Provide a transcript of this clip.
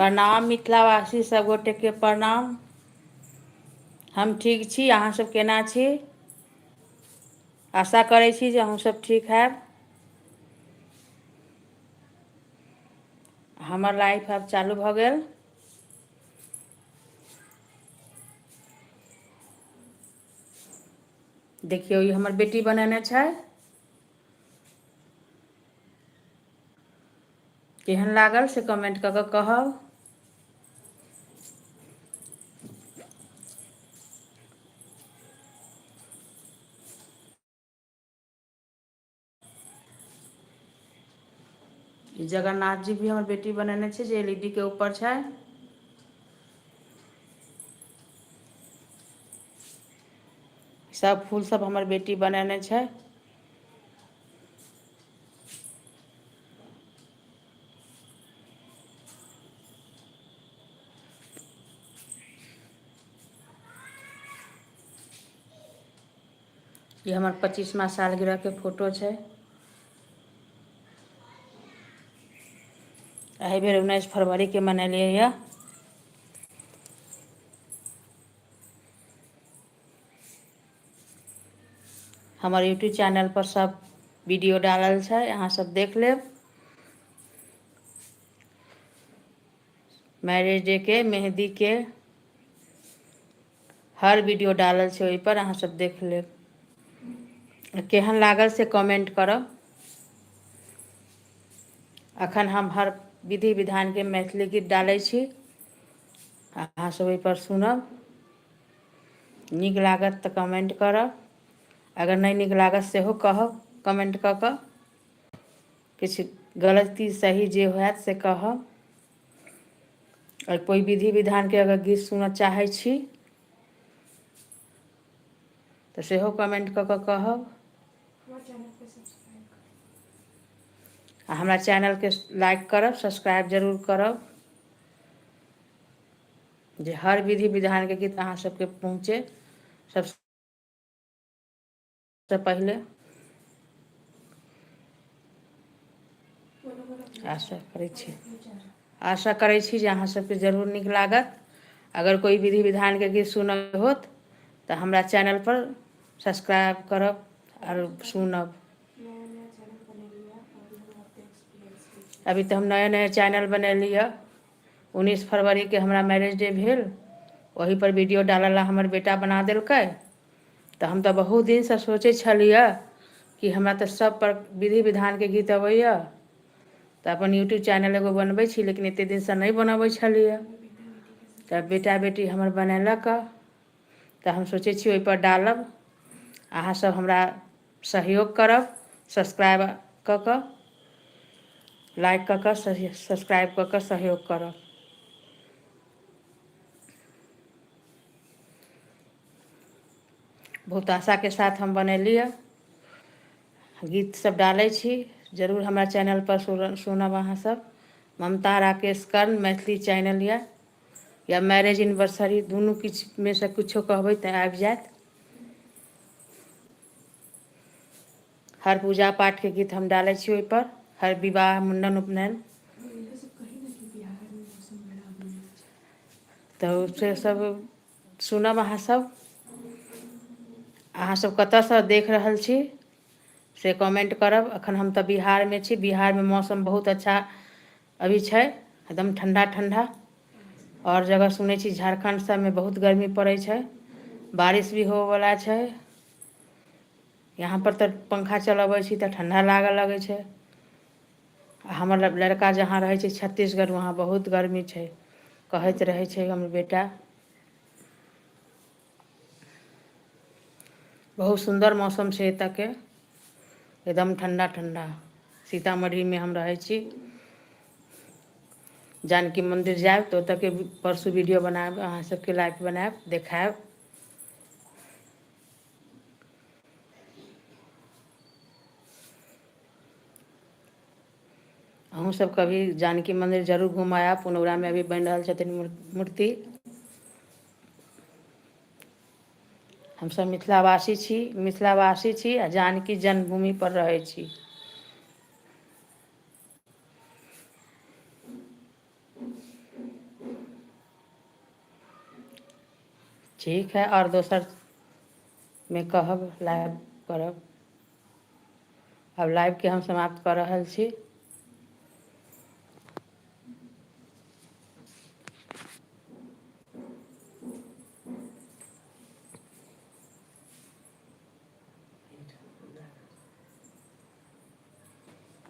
प्रणाम मिथिलावासी सब गोटेके प्रणाम। हम ठीक छी, अहाँ सब केना छी? आशा करै छी जे अहूँ सब ठीक हैब। हमर लाइफ आब चालू भऽ गेल। देखियौ, ई हमर बेटी बनेने छै। केहन लागल से कमेंट कऽ कऽ कहब। ई जगन्नाथ जी भी हमर बेटी बनेने छै, जे एल ई डी के ऊपर छै। सब फूल सब हमर बेटी बनेने छै। ई हमर 25मा सालगिरहके फोटो छै। एहि बेर 19 फरवरीके मनेलियै यऽ। हमर यूट्यूब चैनलपर सब वीडियो डालल छै, अहाँ सब देख लेब। मैरेज डे के, मेहन्दीके हर वीडियो डालल छै ओहिपर, अहाँ सब देख लेब। केहन लागल से कमेंट करब। अखन हम हर विधि विधानके मैथिली गीत डालै छी, अहाँ सब ओहिपर सुनब। नीक लागत तऽ कमेंट करब, अगर नहि नीक लागत सेहो कहब कमेंट कऽ कऽ। किछु गलती सही जे होयत से कहब। आओर कोइ विधि विधानके अगर गीत सुनऽ चाहै छी तऽ सेहो कमेंट कऽ कऽ कहब। हमर चैनलके सब्सक्राइब करू। आ हमरा चैनलके लाइक करब, सब्सक्राइब जरूर करब, जे हर विधि विधानके गीत अहाँ सबके पहुँचे सबसँ पहिले। बोलो बोलो अपना आशा चैनल, करै बोलो छी, अपना चैनल। आशा करै छी जे अहाँ सबके जरूर नीक लागत। अगर कोइ विधि विधानके गीत सुनऽ होत तऽ हमरा चैनलपर सब्सक्राइब करब अभी आओर तऽ सुनब। नया नया चैनल बनेलियै अभी हमरा ओतेक एक्सपीरियंस नहि छै। अभी तऽ हम नया नया चैनल बनेली हँ। 19 फरवरीके हमरा मैरेज डे भेल, ओहीपर वीडियो डालऽ लए हमर बेटा बना देलकै। तऽ हम तऽ बहुत दिनसँ सोचै छलियै कि हमरा तऽ सब पर विधि विधानके गीत अबैए, तऽ अपन यूट्यूब चैनल एगो बनबै छी, लेकिन एतेक दिनसँ नहि बनबै छलियै। हमर बेटा बेटीके तऽ सब्सक्राइब बेटा बेटी हमर बनेलक, तऽ हम सोचै छी ओहिपर डालब। अहाँसभ हमरा सहयोग करब, सब्सक्राइब कऽ कऽ, लाइक कऽ कऽ, सब्सक्राइब कऽ कऽ सहयोग करब। बहुत आशाके साथ हम बनेली हँ, गीत सब डालै छी। जरूर हमरा चैनलपर सुनब अहाँ सब। ममता राकेश कर्ण मैथिली चैनल यऽ, या मैरेज एनिवर्सरी, दुनू किछुमे सँ किछो कहबै तऽ आबि जायत। हर पूजा पाठके गीत हम डालै छी ओहिपर, हर विवाह, मुण्डन, उपनयन। इहो सब कही ने कि बिहारमे मौसम बड़ा नीक छै। तऽ से सब सुनब अहाँ सब। अहाँ सब कतऽसँ देख रहल छी से कमेंट करब। अखन हम तऽ बिहारमे छी, बिहारमे मौसम बहुत अच्छा अभी छै, एकदम ठण्डा ठण्डा। आओर जगह सुनै छी झारखण्ड सबमे बहुत गर्मी पड़ै छै, बारिश भी होवऽवला छै। यहाँ पर तऽ पंखा चलबै छी तऽ ठण्डा लागऽ लगै छै। आ हमर लड़का जहाँ रहै छै छत्तीसगढ़, वहाँ बहुत गर्मी छै, कहैत रहै छै हमर बेटा। बहुत सुन्दर मौसम छै एतऽके, एकदम ठण्डा ठण्डा। सीतामढ़ीमे हम रहै छी। जानकी मन्दिर जायब तऽ ओतऽके परसू वीडियो बनायब, अहाँ सबके लाइव बनायब, देखायब। अहूँ सब कभी जानकी मन्दिर जरूर घुमऽ आयब। पुनौरामे अभी बनि रहल छथिन मूर्ति। हमसब मिथिलावासी छी, मिथिलावासी छी आ जानकी जन्मभूमि पर रहै छी। ठीक है, आओर दोसरमे कहब, लाइव करब। आब लाइवके हम समाप्त कऽ रहल छी।